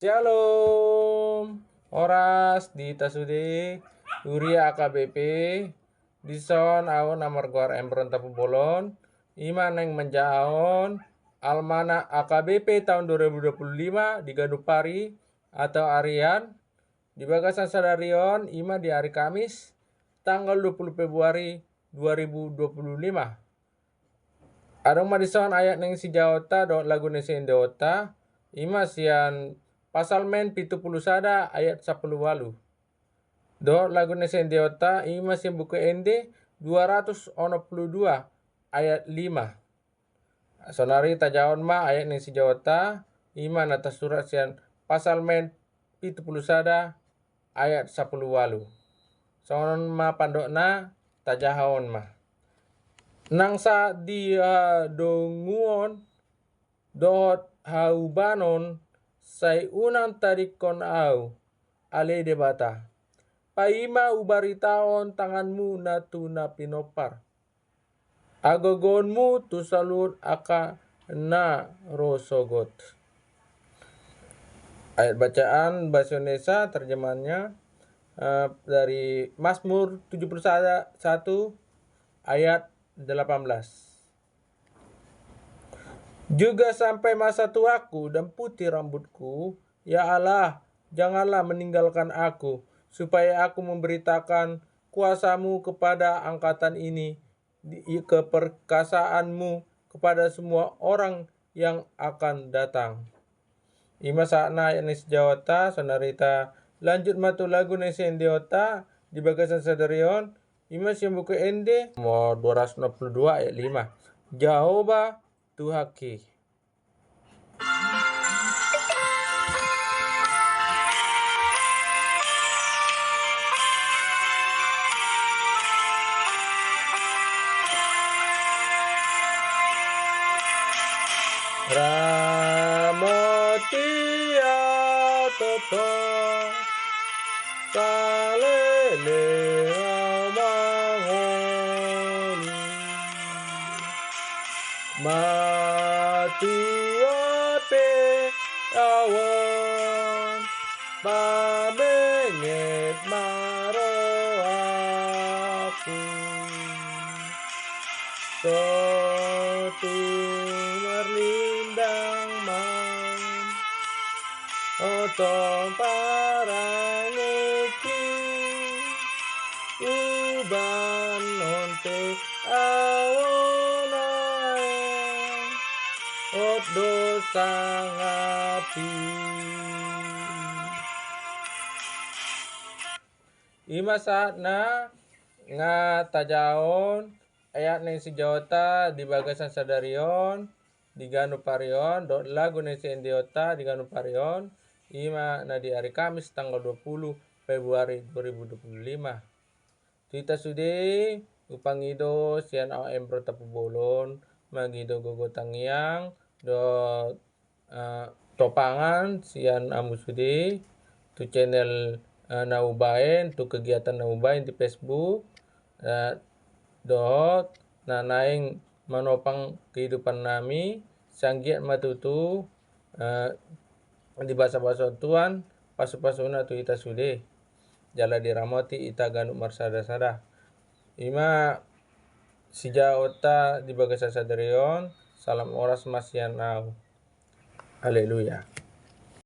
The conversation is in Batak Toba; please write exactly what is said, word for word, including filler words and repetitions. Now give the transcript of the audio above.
Shalom. Horas di hita sude, huria A K B P. Dison ahu na margoar Embron Tampubolon, ima naeng manjahahon almanak A K B P tahun dua ribu dua puluh lima di ganup ari atau harian di bagasan sadari on, ima di hari Kamis tanggal dua puluh Februari dua ribu dua puluh lima. Adong ma dison ayat naeng sijahaonta dohot lagu naeng siendeonta, ima sian Psalmen pitu pulu sada ayat sampulu ualu. Dohot lagu naeng siendeonta, ima sian Buku Ende dua ratus onom pulu dua ayat lima. Saonari tajahahon ma ayat naeng sijahaonta, ima na tarsurat sian Psalmen pitu pulu sada ayat sampulu ualu. Songon on ma pandokna, tajahahon ma. Nang sahat di hadonguon dohot haubanon sai unang tadingkon ahu, ale Debata. Paima hubaritahon tanganmu na tu na pinompar, hagogoonmu tu saluhut angka na ro sogot. Ayat bacaan bahasa Indonesia, terjemahannya, eh, dari Mazmur tujuh puluh satu ayat delapan belas. Juga sampai masa tuaku dan putih rambutku, ya Allah, janganlah meninggalkan aku, supaya aku memberitakan kuasamu kepada angkatan ini, di, keperkasaanmu kepada semua orang yang akan datang. Ima sahatna ayat naeng sijahaonta, saonari talanjut ma tu lagu naeng siendeonta di bagasan sadari on, ima sian Buku Ende nomor dua ratus enam puluh dua ayat lima. Jahowa Tuhanki. Ramoti ahu toto, saleleng ahu mangolu. Matua pe ahu on, pabenget ma rohaku. Tontu marlindang ma Ho tong parangeki, ubanon pe ahu on, hot do sangaphi. Ima sahatna, nga tajahahon ayat naeng sijahaonta di bagasan sadari on, di ganup ari on, dohot lagu naeng siendeonta di ganup ari on, ima na di ari Kamis tanggal dua puluh Februari dua ribu dua puluh lima. Tu hita sude, hupangido sian ahu Embro Tampubolon, mangido gogo tangiang dohot eh, topangan sian hamu sude tu channel, eh, na hubaen, tu kegiatan na hubaen di Facebook, eh, dohot na naeng manopang kehidupan nami, sai anggiat ma tutu, eh, dibasabasahon Tuhan pasupasuna tu hita sude, jala diramoti hita ganup marsadasada. Ima sijahaonta di bagasan sadari on, salam horas ma sian ahu. Haleluya.